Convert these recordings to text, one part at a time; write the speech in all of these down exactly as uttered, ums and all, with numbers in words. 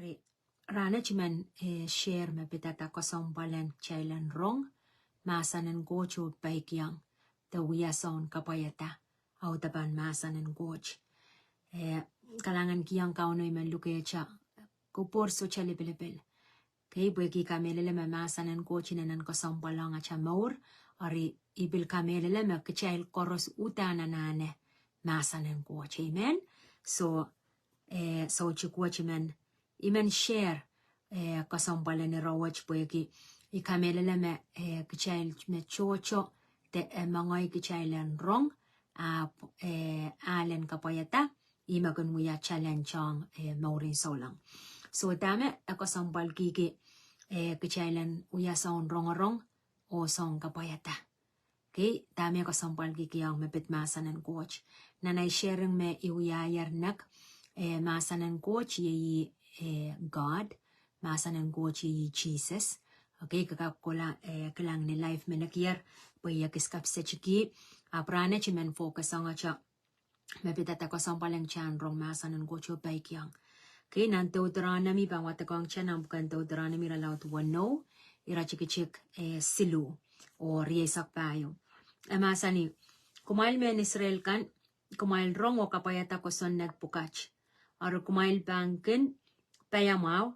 Rahnwet I men, eh, share me pidada kesempwal en kitail en rong mahsen en Koht oh peikiong de wia soun kapwaiada audepen mahsen en Koht. Eh, kalahngan kihong Kauno I men lukehte kupwur sohte lipilipil. Kei, pwehki I kamehlele me mahsen en Koht inenen kesempwal ong atail mour, eri I pil kamehlele me kitail koaros uhdahn anahne mahsen en Koht. Amen. So, eh, so I men, I men share, eh, kesempwal en ire wet pwehki I kamehlele me, eh, kitail me tohto de, eh, mengei kitail en rong, ahpw, eh, ahlen kapwaiada, ih me kin wia challenge ong, eh, mourin souleng. So dahme e kesempwalkihki, eh, kitail en wia soun rongorong oh soun kapwaiada. Kei, dahme e kesempwalkihki ong me pid mahsen en Koht. Nan ei sharing me I wiahier nek, eh, mahsen en Koht iei, eh, God, mahsen en Koht iei Sises. Okay, ke kak kohla, eh, kilang ni live me nekier, pwe I ekis kapisetiki. Ahpw rahnwet I men focus ong atail me pidada kesempwal en kitail en rong mahsen en Koht oh peikiong. Kei, nan Deuteronomy, pahn wadekohng kitail nan pwuken Deuteronomy irelaud weneu, iretikitik, eh, siluh, oh rieisek pahieu. E mahsanih, kumwail mehn Israel kan, kumwail rong oh kapwaiada kosonned pwukat. Eri kumwail pahn kin paiamwahu,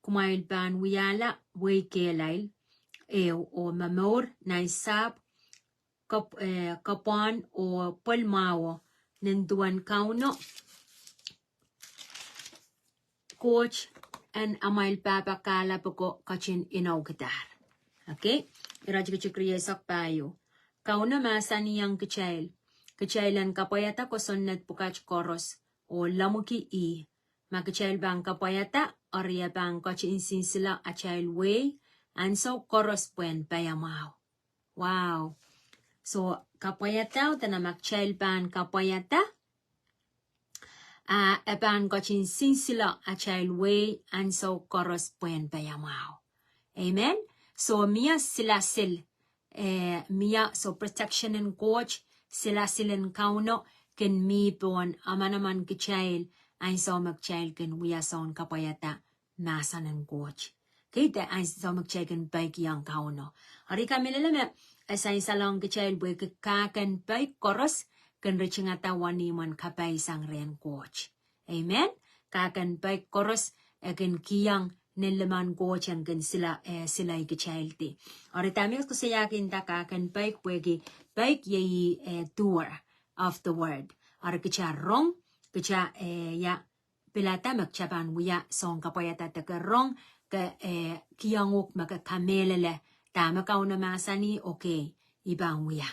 kumwail pahn wiahla wehi kehlail ehu oh momour nan sahpw kap-, eh, kapwon oh pwehl mwahuo, nin duwen Kauno Koht en amwail pahpa kahlap ko ketin inoukidahr. Okay? Iretikitik rieisek pahieu. Kauno mahsanihong kitail, kitail en kapwaiada kosonned pwukat koaros oh lemmwiki ih. Ma kitail pahn kapwaiada, eri e pahn ketin sinsile atail wehi ansou koaros pwehn paiamwahu. Wow. So, kapwaiada, oh dene ma kitail pahn kapwaiada, a e pahn ketin sinsile atail wehi ansou koaros pwehn paiamwahu. Amen. So, mie silasil, eh, mie, so protection en Koht, silasil en Kauno, kin mih pohn amanaman kitail, ansou me kitail kin wia soun kapwaiada mahsen en Koht. Kei, de ansou me kitail kin peikiong Kauno. Eri I kamehlele me e sansalong kitail pwehki kahk en peik koaros kin ritingada wenihmwen kapaisang rehn Koht. Amen. Kahk en peik koaros e kin kihong nin limen Koht en kin sile, eh, silaikitaildi. Eri dahme koasoiahki nda kahk en peik, pwehki peik iei, eh, doer of the word. Eri kitail rong, kitail, eh, ia pilada me kitail pahn wia soun kapwaiada de ke rong, ke, eh, kihong uhk me ke kamehlele dahme Kauno mahsanih, okay, I pahn wia.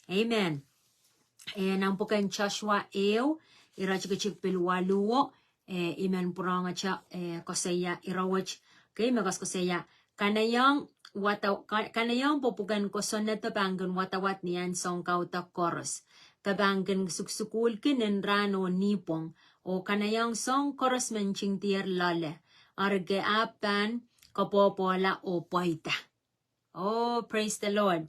Amen. Eh, nan pwuken Joshua ehu, iretikitik pil waluh, eh, I men pwurehng atail, eh, koasoia ire wet, okay, me koasokoasoia, kanaiehng wada-, ka-, kanaiehng pwopwuken kosonnedo pahn kin wadawad ni ahnsou kaudok koaros. Ke pahn kin sukusukuhlki nin rahn oh nipwong, oh kanaiehng soahng koaros me ntingdier loale, eri ke ahpw pahn koapwoapwoala oh pweida. Oh, praise the Lord.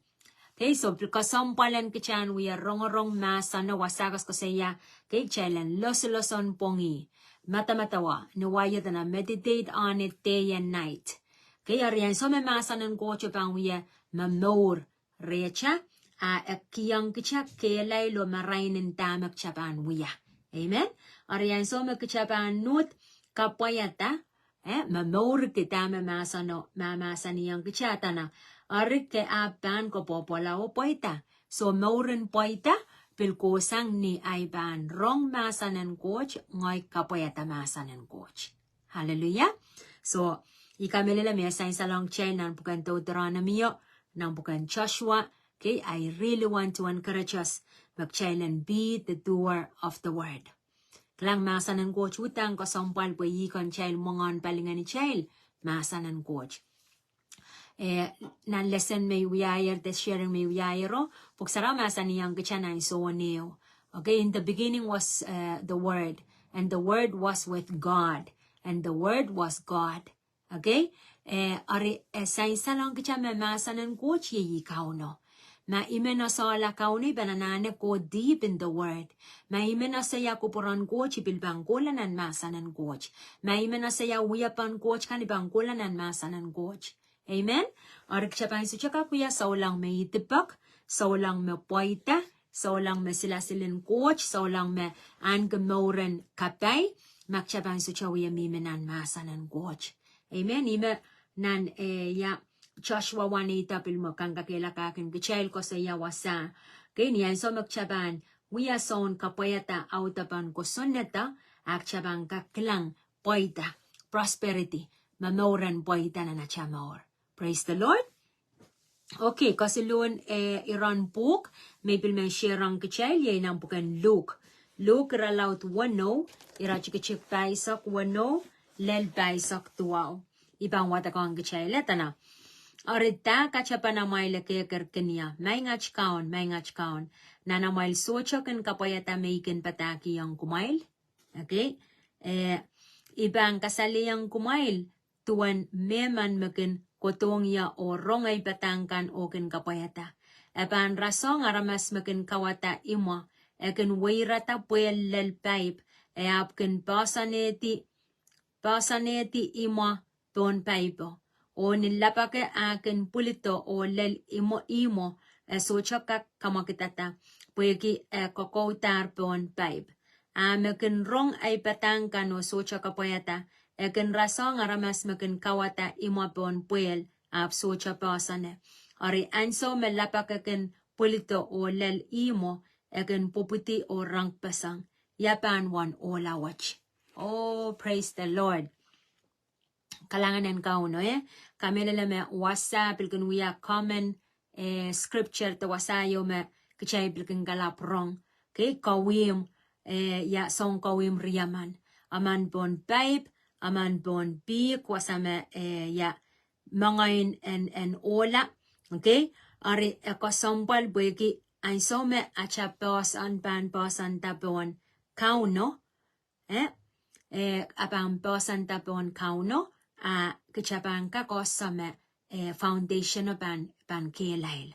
Okay, so pil kesempwal en kitail en wia rongorong mahsen, wasa koasokoasoia, okay, kitail en losolloson pwongih. Madamadau, ni wai dene meditate on it day and night. Okay, eri ansou me mahsen en Koht pahn wia momour rehtail, a e kihong kitail kehlail oh marain en dahme kitail pahn wia. Amen. Eri ansou me kitail pahn uhd kapwaiada, eh, momourki dahme mahseno, ma mahsanihong kitail dene, eri ke ahpw pahn koapwoapwoala oh pweida. So mour en pweida pil kohsang ni ei pahn rong mahsen en Koht, ngehi kapwaiada mahsen en Koht. Hallelujah. So, I kamehlele me e sansalong kitail nan pwuken Deuteronomy o, nan pwuken Joshua, okay, I really want to encourage us, me kitail en be the doer of the word. Kilang, mahsen en Koht uhdahn kesempwal pwe ih kin kitail mwenge en palingehnitail mahsen en Koht. Eh, nan lesson me I wiahier, de sharing me I wiahiero, Pwuhk Sarawi mahsanihong kitail nan Sohn ehu. Okay, in the beginning was, uh, the Word, and the Word was with God, and the Word was God. Okay, eh, eri, eh, sansalong kitail me mahsen en Koht iei Kauno. Ma I men esehla Kauno, I pahn anahne go deep in the word. Ma I men esehla kupwuren Koht, I pil pahn kohla nan mahsen en Koht. Ma I men esehla wiepen Koht kan, I pahn kohla nan mahsen en Koht. Amen. Eri kitail pahn sohte kak wia souleng me idipek, souleng me pweida, souleng me silasil en Koht, souleng me ahneki mour en kapai, ma kitail pahn sohte wia mihmi nan mahsen en Koht. Amen. Ihme nan, eh, ia, Joshua wahnpoaron pil me kangkakehla kak en kitail koasoia wasa. Ke ni ansou me kitail pahn wia soun kapwaiada audepen kosonned, a kitail pahn kak kilang pweida, prosperity, me mour en pweida nan atail mour. Praise the Lord. Okay, kesiluhn, eh, iren pwuhk me I pil men share ong kitail, iei nan pwuken Luk. Luk irelaud weneu, iretikitik pahisek weneu, lel pahisek duwau. I pahn wadekohng kitail, e dene: Eri da katapan amwail ekeker kin ie, Maingat Kaun, Maingat Kaun, nan amwail sohte kin kapwaiada me I kin padahkihong kumwail? Okay. Eh, I pahn kasalehiong kumwail duwen mehmen me kin kohdohng ie oh rong ei padahk kan oh kin kapwaiada. E pahn rasehng aramas me kin kawada imwe, e kin weirada pwehl lel paip, e ahpw kin poahsoanehdi, poahsoanehdi imwe pohn paipo. Oh ni lapake ah kin pwilido oh lel imwe, imwe, e sohte kak kamwakidada, pwehki e kokoudahr pohn paip. A me kin rong ei padahk kan oh sohte kapwaiada, e kin rasehng aramas me kin kawada imwe pohn pwehl, ahpw sohte poahsoane. Eri ansou me lapake kin pwilido oh lel imwe, e kin pwupwidi oh rongpeseng. Ia pahn wahn ohla wet? Oh, praise the Lord. Kalahngan en Kauno, eh? Kamehlele me wasa pil kin wia common, eh, scripture de wasa ieu me kitail pil kin kalapw rong. Okay, kauwihmw, eh, ia, soun kauwihmw riemen. Emen pohn paip, emen pohn pihk, wasa me, eh, ia, moangein en, en ohla. Okay, eri e kesempwal pwehki ansou me atail poahsoan pahn poahsoanda pohn Kauno, eh, eh, a pahn poahsoanda pohn Kauno, a kitail pahn kak koasoia me, eh, foundation o pahn, pahn kehlail.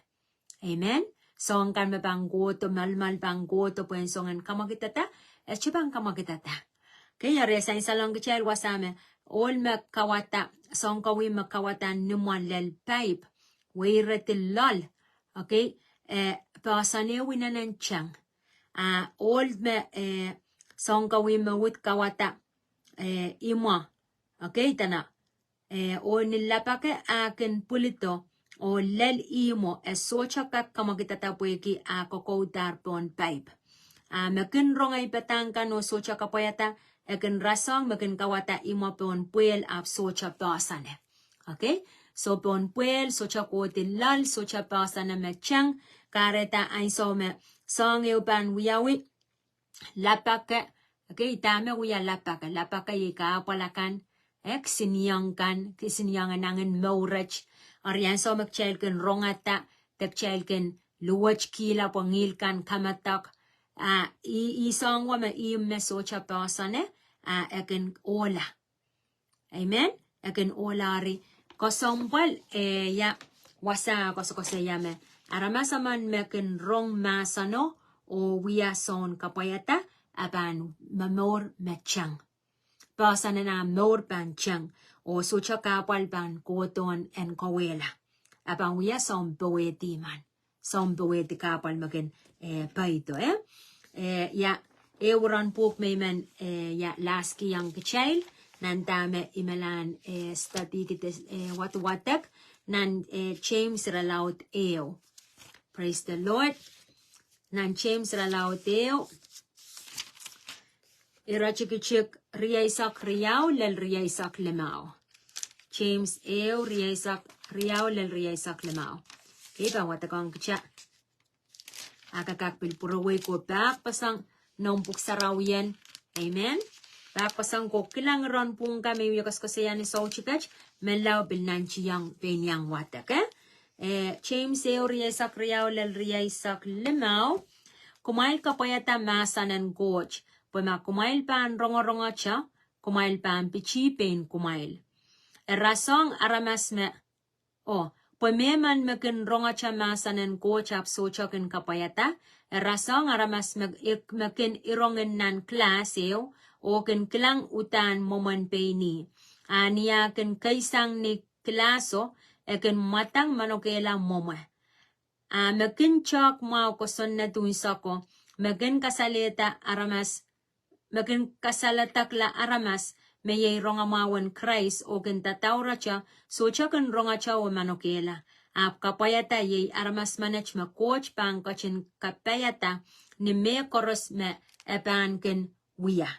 Amen. Soahng kan me pahn kohdo, moalmoal pahn kohdo pwehn soangen kamwakidada, e sohte pahn kamwakidada. Okay, eri e sansalong kitail wasa me ohl me kawada, soun kauwihmw me kawada imwe lel paip, weiredi loal. Okay, eh, poahsoanehdi inenen teng. A ohl me, eh, soun kauwihmw me uhd kawada, eh, imwe. Okay, dene, eh, oh ni lapake ah kin pwilido oh lel imwe, e sohte kak kamwakidada pwehki a kokoudahr pohn paip. A me kin rong ei padahk kan oh sohte kapwaiada, e kin rasehng me kin kawada imwe pohn pwehl ahpw sohte poahsoane. Okay? So pohn pwehl, sohte kohdi loal, sohte poahsoane me teng, kahrehda ansou me soahng ehu pahn wiawi, lapake, okay, dahme wia lapake, lapake iei kahpwal akan, eh, kisinieng kan, kisinieng en angin mour et, eri ansou me kitail kin rongada, de kitail kin luwetkihla pwe ngihl kan kamedek, a, ih, ih soahng wet me ihmw me sohte poahsoane, a, e kin ohla. Amen. E kin ohla. Eri kesempwal, eh, ia, wasa koasokoasoia me aramas emen me kin rong mahseno oh wia soun kapwaiada, a pahn momour me teng. Poahsoan en ah mour pahn teng, oh sohte kahpwal pahn kohdo en kauwehla. A pahn wia soun powehdi men. Soun powehdi kahpwal me kin, eh, peido, eh? Eh, ia, ehu iren pwuhk me I men, eh, ia, laskihong kitail, nan dahme I men, eh, study kitail, eh, wadawadek, nan, eh, James irelaud ehu. Praise the Lord. Nan James irelaud ehu, iretikitik rieisek riau lel rieisek limau. James ehu rieisek riau lel rieisek limau. Okay, pahn wadekohng kitail. A ke kak pil pwurowei ko pahkpeseng noumw pwuhk sarawien. Amen. Pahkpeseng ko kilang iren pwuhk kan me I wie koasokoasoia ni soutik, menlau pil nantihong pein iang wadek, eh? Eh, James ehu rieisek riau lel rieisek limau. Kumwail kapwaiada mahsen en Koht, pwe ma kumwail pahn rongorongete, kumwail pahn pitih pein kumwail. E rasehng aramas me, oh, Pwe mehmen me kin rongehte mahsen en Koht ahpw sohte kin kapwaiada, e rasehng aramas me, me kin irongin nan class ehu, oh kin kilang uhdahn mwomwen pein ih. A ni ah kin keisang ni class o, e kin mwadang manokehla mwomwe. A me kin tehk mwahu kosonned unseko, me kin kasalehda aramas, me kin kasaledekla aramas me iei rongamwahu en Krais oh kin dadaurete, sohte kin rongehte oh manokehla. Ahpw kapwaiada iei aramas menet me Koht pahn ketin kapaiada ni mehkoaros me e pahn kin wia.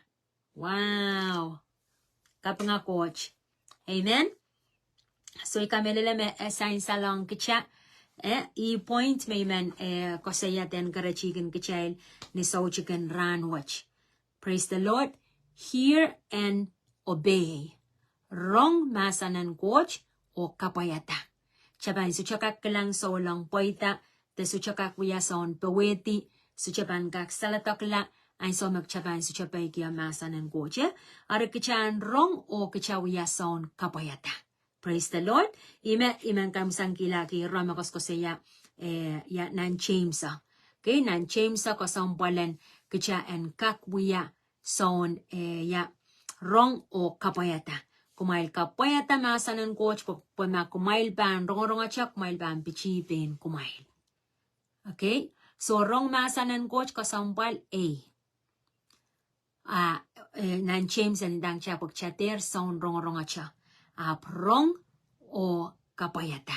Wow. Kapinga Koht. Amen. So I kamehlele me e sansal ong kitail, eh, ih point me I men, eh, koasoia de en keretikin kitail ni soutik en rahnwet. Praise the Lord. Hear and obey. Rong mahsen en Koht oh kapwaiada. Kitail pahn sohte kak kilang souleng pweida, de sohte kak wia soun powehdi, sohte pahn kak saledekla, ansou me kitail pahn sohte peikiong mahsen en Koht, eh? Eri kitail en rong oh kitail wia soun kapwaiada. Praise the Lord. Ih me I men kaimwisekihla ki rong me koasoakoasoia, eh, ia nan James. Okay, nan James kesempwal en kitail en kak wia soun, eh, ia rong oh kapwaiada. Kumwail kapwaiada mahsen en Koht pwe, pwe ma kumwail pahn rongorongete kumwail pahn pitih pein kumwail. Okay, so rong mahsen en Koht kesempwal ei. A, eh, nan James en ndahng kitail pwe kitail dehr soun rongorongete. Ahpw rong oh kapwaiada.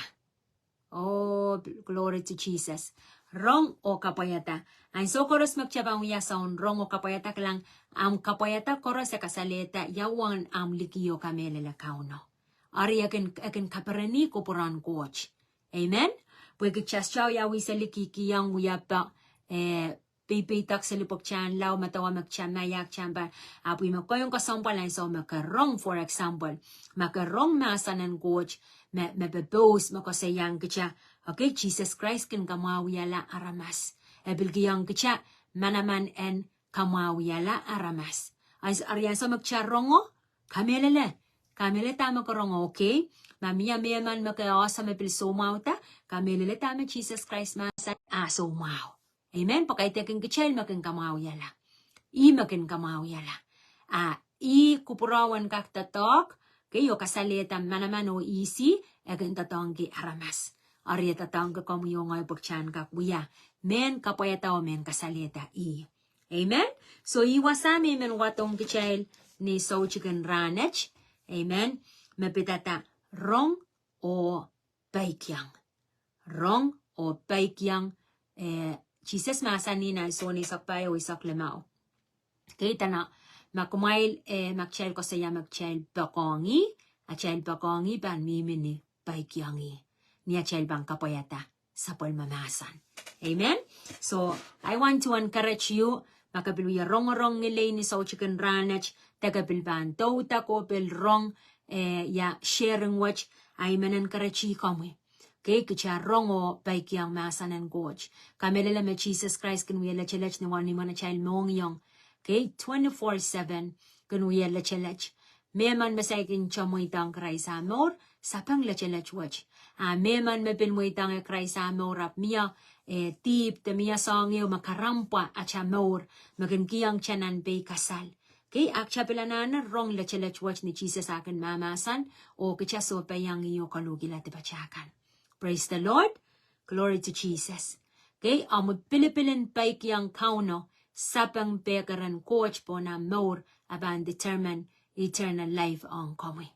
Oh, glory to Jesus. Rong oh kapwaiada. Ansou koaros me kitail pahn wia soun rong oh kapwaiada, kilang, ahmw kapwaiada koaros e kasalehda ia uwen ahmw likih oh kamehlele Kauno. Eri e kin, e kin kapereni kupwuren Koht. Amen. Pwe kitail sohte wia wise likihkihong wia pwe, eh, peipeidek seli pwe kitail en lao medewe me kitail maiakitail pahn, ahpw ih me kohiong kesempwal ansou me ke rong, for example, ma ke rong mahsen en Koht, me, me pepous me koasoiahng kitail, okay, Sises Krais kin kamwahwihala aramas. E pil kihong kitail manaman en kamwahwihala aramas. Ans-, eri ansou me kitail rongo, kamehlele, kamehlele dahme ke rongo, okay? Ma mie mehmen me ke ese me pil soumwahuda, kamehlele dahme Sises Krais mahsanih, ah soumwahu. Amen. Pwe kaidehkin kitail me kin kamwahwihala. Ih me kin kamwahwihala. A ih kupwuromwen kak doadoahk, okay, oh kasalehda manaman oh ihs ih, e kin doadoahngki aramas. Eri e doadoahngki komwi oh ngehi pwe kitail en kak wia mehn kapwaiada oh mehn kasalehda ih. Amen. So ih wasa me I men wadohng kitail ni soutik en rahnwet. Amen. Me pidada rong oh peikiong. Rong oh peikiong, eh, Sises mahsanih nan Sohn eisek pahieu, eisek limau. Okay, dene, ma kumwail, eh, ma kitail koasoia me kitail poakohng ih, atail poakohng ih pahn mihmi ni peikiong ih. Ni atail pahn kapwaiada sapwellime mahsen. Amen. So, I want to encourage you, ma ke pil wia rongorong ngilen ni soutik en rahnwet, de ke pil pahn doudok oh pil rong, eh, ia sharing wet, I men encourage komwi. Okay, kitail rong oh peikiong mahsen en Koht. Kamehlele me Sises Krais kin wia letelet ni wenihmw en atail mohngiong. Okay, twenty-four seven kin wia letelet. Mehmen me saikinte mweidohng Krais ah mour, sapeng letelet wet. A mehmen me pil mweidohngehr Krais ah mour ahpw mie, eh, dihp de mie soahng ehu me karempwa atail mour, me kin kihong kitail nan peikasal. Okay, a kitail pil anahne rong letelet wet ni Sises ah kin mahmahsen, oh kitail sohpeiong ih oh koluhkihla dipatail kan. Praise the Lord. Glory to Jesus. Okay, omw pilipil en peikiong Kauno, sapeng pekeren Koht pohn omw mour, a pahn determine eternal life ong komwi.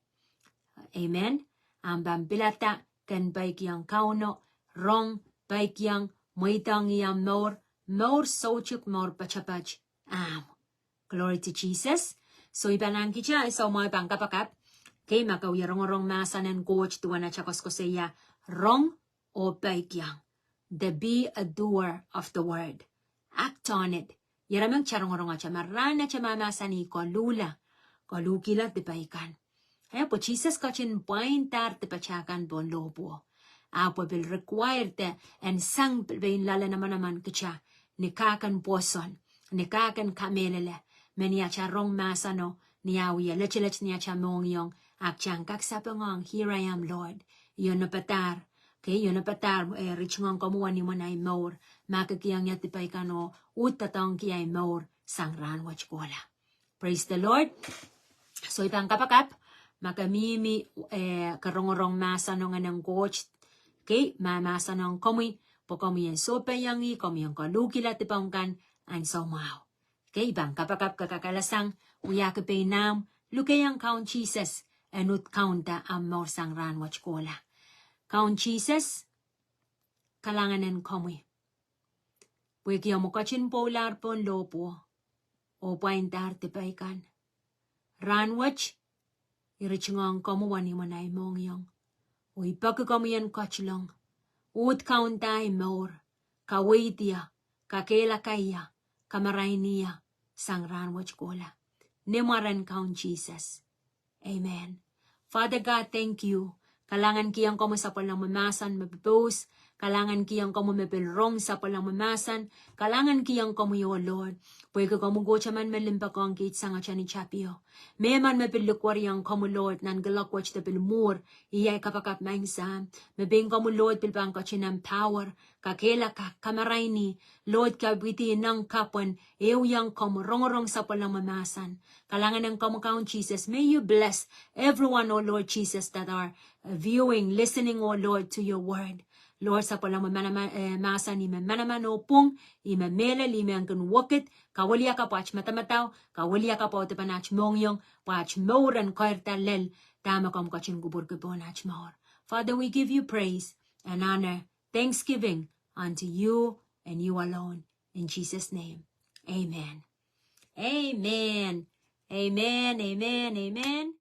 Amen. Omw pahn pilada ken peikiong Kauno, rong, peikiong, mweidohng ih omw mour, mour soutuk, mour poatopoat, ahmw. Glory to Jesus. So I pahn ahngkihte ansou mwahu, I pahn kapakap. Okay, ma ke wia rongorong mahsen en Koht duwen atail koasokoasoia rong oh peikiong. The be a doer of the word. Act on it. Ira me kitail rongorongete, ma rahnwet e mahmahsanih koluhla, koluhkihla dipai kan. Eh, pwe Sises ketin pwaindahr dipatail kan pohn lohpwuo. Ahpw e pil require de en sang pein loale manaman kitail, ni kak en pwoson, ni kak en kamehlele, me ni atail rong mahseno, ni ah wia letelet ni atail mohngiong, a kitail en kak sapeng ong, "Here I am, Lord." Io, nopadahr, Kei, iohnepadahr, eh, ritingohng komwi wenihmwen ahi mour. Ma ke kihong ie dipei kan oh uhd doadoahngki ahi mour sang rahnwet kohla. Praise the Lord. So I pahn kapakap, ma ke mihmi, eh, ke rongorong mahsen ong ngehn en Koht. Kei, ma mahsen ong komwi, pwe komwi en sohpeiong ih, komwi en koluhkihla dipohn kan, ansou mwahu. Kei, I pahn kapakap ke kakalasang, wiahki pein ahmw, lukehiong Kaun Sises, en uhd kaunda ahmw mour sang rahnwet kohla. Kaun Sises, kalahngan en komwi. Pwehki omw ketin pwoulahr pohn lohpwuo, oh pwaindahr dipei kan. Rahnwet, I ritingohng komwi wenihmwen ahi mohngiong. Oh I peki komwi en ketilong. Uhd kaunda ahi mour, kaweid ie, kakehlaka ie, kamarain ie, sang rahnwet kohla. Ni mwaren Kaun Sises. Amen. Father God, thank you. Kalahngan kihong komwi sapwellimomwi mahsen me pwupwoud. Kalahngan kihong komwi me pil rong sapwellimomwi mahsen. Kalahngan kihong komwi, oh Lord. Pwehki komwi Koht emen me limpoak ong kiht sang atail tapio. Mehmen me pil likwerihong komwi, Lord, nan kuloak wet de pil mwuhr, iei ahi kapakap maing Sahm. Me pein komwi, Lord, pil pahn ketin empower, kakehlaka, kamaraini, Lord, kapwidi ineng kapwen, ehuiong komwi, rongorong sapwellimomwi mahsen. Kalahngan en komwi Kaun Sises. May you bless everyone, oh Lord Jesus, that are, uh, viewing, listening, oh Lord, to your word. Lord, sapwellimomwi manaman, eh, mahsen ih me manaman oh pwung, ih me mehlel, ih me kin wekid, kawiliakapw aht madamadau, kawiliakapw audepen aht mohngiong, pwe aht mour en keirda lel, dahme komw ketin kupwurki pohn aht mour. Father, we give you praise and honor, thanksgiving unto you and you alone. In Jesus' name, amen. Amen. Amen, amen, amen.